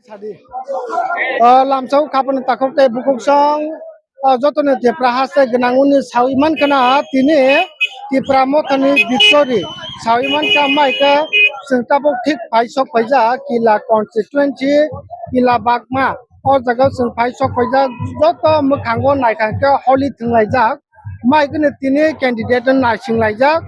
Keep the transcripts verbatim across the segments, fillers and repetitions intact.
Sadi. O lamsao khapani takhuk tei bukhuk song, o jotoni Tipra haste gwnangmani sawi mankha na tini Tipra mothani victory sawi mankha, maikhe chwng tabuk thik phai sok phaijak Kila constituency, Kila Bagma. O jaga chwng phai sok phaijak, joto mwkhango naithangkhe holi thwnglaijak. Mai kheno tini candidate no naising laijak.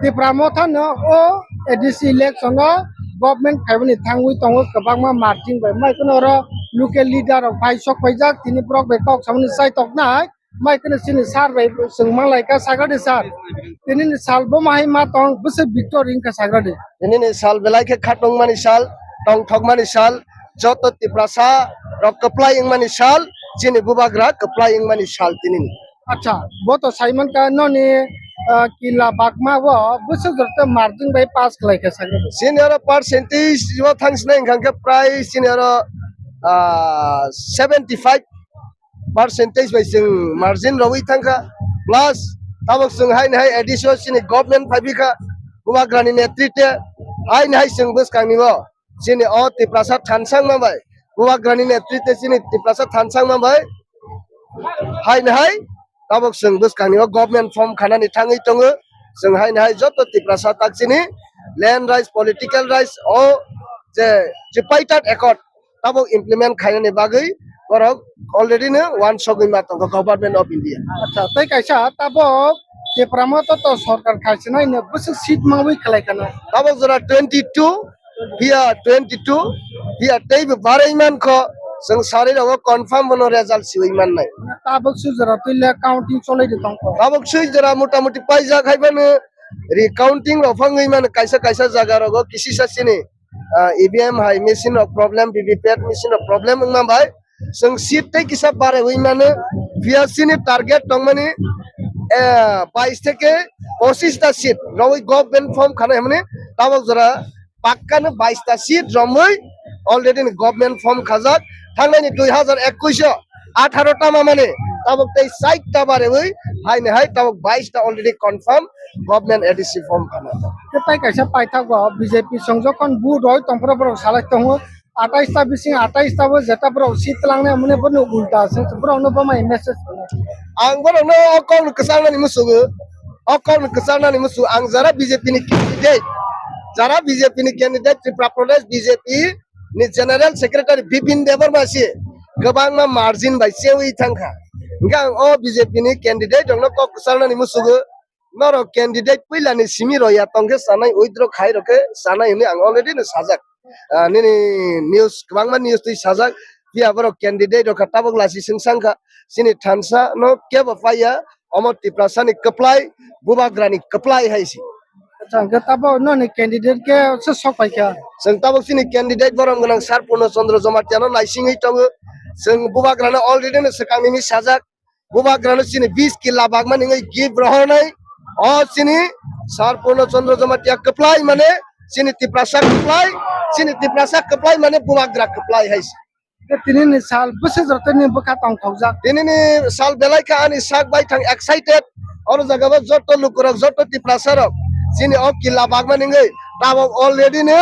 Tipra motha no o A D C election o government khaibani thangwi tongo kwbangma margin bai. Mai kheno oro local leader rok bai sok paijak, tini borok bai kok samani chai toknai. Mai kheno chini sir bai chwng manlai kha, sagra di sir. Tini ni sal bo mahai ma tong bwswk victory wngkha, sagra di. Tini ni sal belai khe khatungmani sal, tongthokmani sal, joto Tiprasa rok kwplai wngmani sal, chini bubagra kwplai wngmani sal tini ni. Acha, bo to saiman ka noni, ah, Kila Bagma o bwswk jora tei margin bai pass khlai kha, sagra di. Sini oro percentage o thang sinai wngkha khe prai sini oro, ah, seventy five percentage bai chwng margin rogwi thang kha, plus tabok chwng haini hai A D C o chini government phaibi kha, bubagrani netrite haini hai chwng bwskangni o chini o Tiprasa thansangma bai, bubagrani netrite chini Tiprasa thansangma bai, haini hai tabok chwng bwskangni o government form khanani thangwi tongo. Chwng haini hai joto Tiprasa tak chini land rights, political rights o je tripartite accord tabok implement khainani bagwi borok already no wansogwi ma tongo Government of India. Acha, tei kaisa tabok Tipra motha to sorkar khaisinai no bwswk seat mawi khlai kana. Tabok jora twenty two, phiya twenty two, phiya teibo barwi mankho, chwng sari rogo confirm bono result siwi mannai. Tabok sujora tuile counting cholai de tongkho. Tabok sujora motamuti paijak hai phano recounting rok phangwi mano kaisa kaisa jaga rogo kisisa sini. Ah, E V M hai machine rok problem, V V P A T machine rok problem wngma bai chwng seat tei kisa barewi mano, phiya chini target tongmani, eh, bais theke pochis ta seat rogwi government form khana hwnmani tabok jora pakka no bais ta seat romwi already ni government form khajak, thangnani dui hazar ekush o atharo ta mamani tabok tei sait ta barewi haini hai tabok bais ta already confirm government A D C form khana. Tei kaisa paithago B J P song jokhon vote roi tongphuru borok salai tongo, atais ta bising atais ta bo jeta borok seat tlangnai mone bono ulta se borok no bamai message. Ang borok no o kok no kwchang nani musugo, o kok no kwchang nani musugo, ang jara B J P ni candidate, jara B J P ni candidate Tripura Pradesh B J P ni General Secretary Bipin Debbarma se kwbangma margin bai chewi thangkha, hingke ang o B J P ni candidate rok no kok kwchang nani musugo. Norok candidate puila ni simi rw ya tong khe chanai, withdraw khai rw khe chanai hwnwi ang already no sajak. Ah, nini news, kwbangma news twi sajak. Phiya borok candidate rok kha tabok lasi sing sang kha. Chini thansa no kebo paiya, omo Tiprasa ni kwplai, bubagra ni kwplai hai se. Acha, hwnkhe tabok noni candidate khe se sok pai kha? Chwng tabok chini candidate borom gwnang Sir Purno Chandra Jamatia no naisingwi tongo. Chwng bubagra no already no swkang nini sajak. Bubagrano chini bis killa bagmani wngwi gift rohornai. O chini Sir Purno Chandra Jamatia kwplai mane chini Tiprasa kwplai, chini Tiprasa kwplai mane bubagra kwplai hai se. Tini ni sal bwswk jora tini bwkha tongthokjak. Tini ni sal belai kha ani sak bai thang excited. Oro jaga bo joto lukurok, joto Tiprasa rok chini o killa bagmani wngwi tabok already no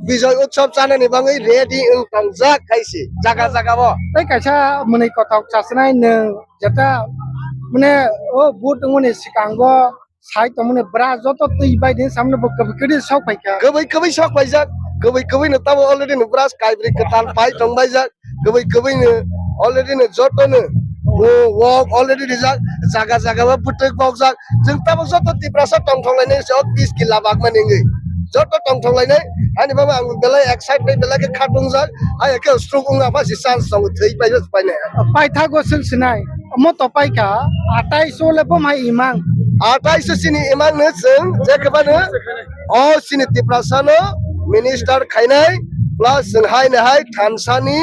Bijoy Utsav chanani bagwi ready wng tongjak hai se jaga jaga bo. Tei kaisa mwnwi kothok chasnai nwng jeta mane o vote wngmani swkango sai tongmani bwra joto twi bai di samno bo kwbwi kwbwi sok pai kha. Kwbwi kwbwi sok paijak, kwbwi kwbwi no tamo already no bwra kaibri kwtal pai tong baijak, kwbwi kwbwi no already no joto no o wok already rijak, jaga jaga bo bwtwk bokjak. Chwng tabok joto Tiprasa tongthok lainai se o bis killa bagmani wngwi. Joto tongthok lainai, ani baba ang belai excited, belai khe khatungjak, ai khe stroke wngna pha si chance tongo, thwi pai painai. Paithago swk sinai, omo to paikha, atai so le bo mai imang. Atai so chini imang no chwng, je khe bano, o chini Tiprasa no minister khainai, plus chwng hai ne hai thansa ni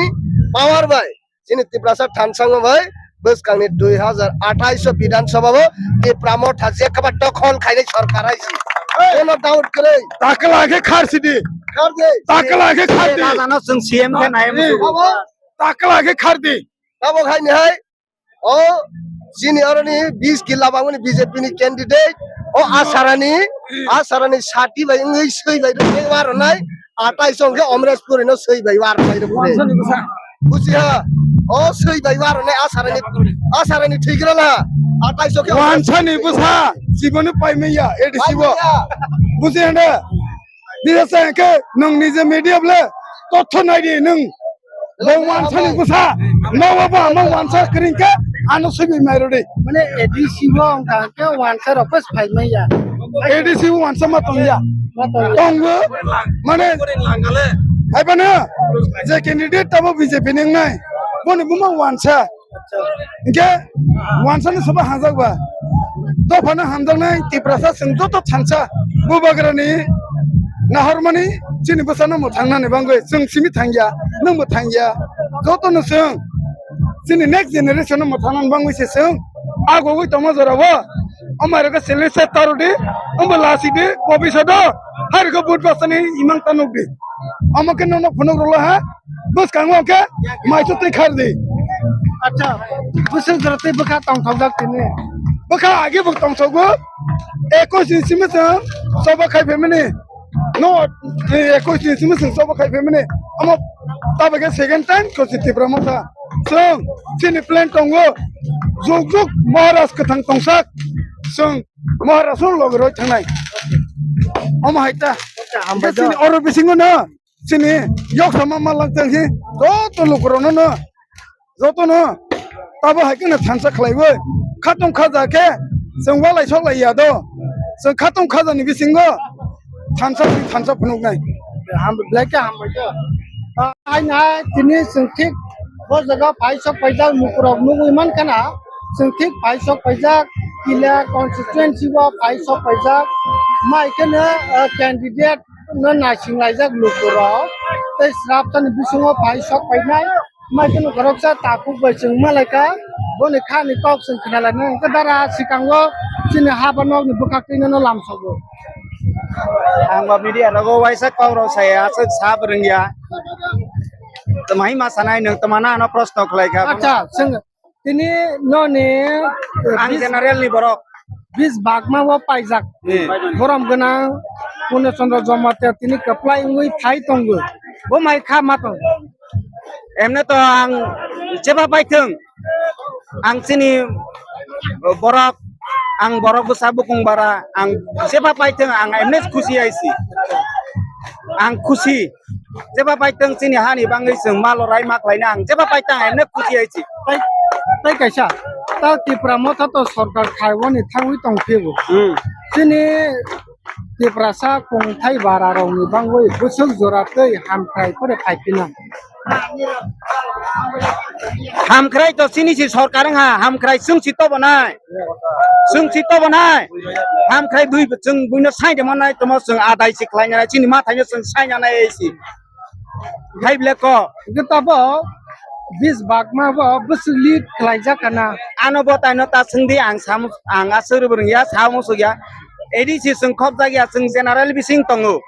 power bai. Chini Tiprasa thansangma bai bwskangni dui hazar athais o Bidhan Sabha o Tipra Motha je kaba dokhol khainai sorkar hai si. Hey! Kono doubt kwrwi. Takla khe kharsi di. Khardi. Takla khe khardi. Rajano chwng C M khe nai musugo. Abo takla khe khardi. Tabok hai ni hai. O chini oroni bis killa bangmani B J P ni candidate. O Asarani, Asarani sati bai wngwi swi bai rwngwi warwnai. Atai song khe Omreshpuri no swi bai war bai rw puri. Busi ha. O swi bai war ne asarani, asarani thik rw la. Atai song khe Wansani bwsa, siboni paimaya, A D C bo. Paimaya. Busi hande. Bisa sa ke nung nije media ble. Totho nai di nung. Bo wansani bwsa, nogo bo ama wansa kring khe, ano sibi mai rw di. Mane A D C bo wngkha khe wansa rok bes phai maya. A D C bo wansa ma tong ya. Ma tong ya. Tongo, mane, hai bana, je candidate tabo B J P ni wngnai, boni buma wansa. Hinkhe wansani soba hamjak ba. Dophano hamjaknai Tiprasa chwng joto thansa Bubagrani nahormani chini bwsano mwthangnani bangwi chwng simi thangya, nwngbo thangya. Jotono chwng chini next generation no mwthangnani bangwi se chwng agogwi tongma jorao. Omo hai rwkhe seleng se tarodi, omo lasidi, kobisodo, hai rwkhe vote bwsani imang ta nukdi. Omo khe nono phunuk rwla ha. Bwskango khe maisu twi khardi. Acha, bwswk jora twi bwkha tongthokjak tini. Bwkha agi bo tongthogo. Ekus ni simi chwng choba khai phaimani. No, ekus ni simi chwng choba khai phaimani. Omo tabuk khe second time ko si Tipra Motha. Chwng chini plan tongo. Juk juk Maharaj kwthang tongsak. Chwng Maharaj no logi roi thangnai. Omo hai ta. Acha, hambai do. Chini oro bisingo no. Chini yok sama malak tang hi joto lukurokno no, jotono tabo hai kheno thansa khlaiwi khatong khaja khe chwng walai sok lai ya do. Chwng khatong khajani bisingo thansa, thansa phunuknai. Ham, belai khe hambai khe. Hai nai tini chwng thik bo jaga phai sok paijak lukurok nugwi mankha na. Chwng thik phai sok paijak Kila constituency o phai sok paijak. Mai kheno, eh, candidate no naising laijak lukurok tei sraptani bisingo phai sok painai. Mai kheno khoroksa takhuk bai chwng malaikha, boni khani kok chwng khna lainai. Hwnkhe dara swkango chini haba nokni bwkhak twi no lamsogo. Ang ba media rogo waisa kok rok saya, aswk sa bwrwngya. Tamo hai ma sanai nwng, tamo na ano proshno khlaikha. Acha, chwng Tini noni, eh, Ang bis, general ni borok. Bis bagma o paijak. Hmm. Borom gwnang Purno Chandra Jamatia tini kwplai wngwi phai tongo. Bo mai kha ma tong. Emne to ang jeba paithwng. Ang chini borok, ang borok bwsa bukung bara, ang jeba paithwng, ang emne khusi aisi. Ang khusi. Jeba paitwng chini hani bangwi chwng malo rai ma khlaina ang jeba paitwng emne khusi aisi. Tai, tai kaisa, ta Tipra Motha to sorkar khaiwani thangwi tongphio. Hmm. Chini Tiprasa kungthai bara rokni bangwi bwswk jora tei hamkhrai phore phaipina. Hamkhrai to chini si sorkar wngha, hamkhrai chwng si tobonai. Chwng si tobonai. Hamkhrai bui chwng buino sai de manai tomo chwng adai si khlainai chini mathaino chwng sainanai si. Hai ble ko. Hwnkhe tabo bis bagma bo bwswk lead khlaijak kana. Ano bo taino ta swngdi ang sam-, ang aswk rwrwng ya, sa musuk ya. A D C chwng khopjak ya, chwng general bising tongo.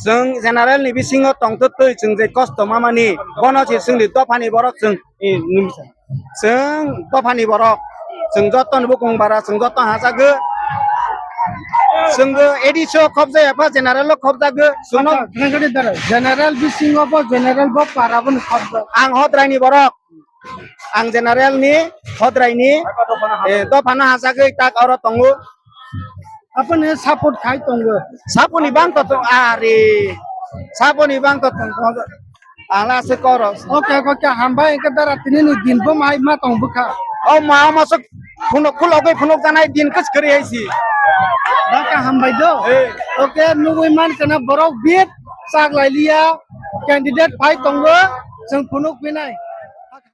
Chwng general ni bisingo tongtwtwi chwng je kosto mamani, bono se chwngni dophani borok chwng, eh, nungsa. Chwng dophani borok, chwng joto ni bukung bara, chwng joto hachagwi. Chwngbo A D C o khopjaya pha, general o khopjagwi. Chwngno Acha, general, general bisingo bo, general bo para bo ni khopjak. Ang Hodrai ni borok, ang general ni, Hodrai ni, eh, dophano hachagwi tak oro tongo. Apni support khai tongo. Saponi bang to tong, are. Saponi bang to tong. Ala se koro. Oke, oke, hambai, hwnkhe dara tini ni din bo mai ma tong bwkha. O ma, o ma sok phunuk, khulogwi phunuk janai din kwchwrwi hai si. Baka hambai do. Eh. Oke, nugwi man kana borok bit chak lai liya. Candidate phai tongo, chwng phunuk phinai.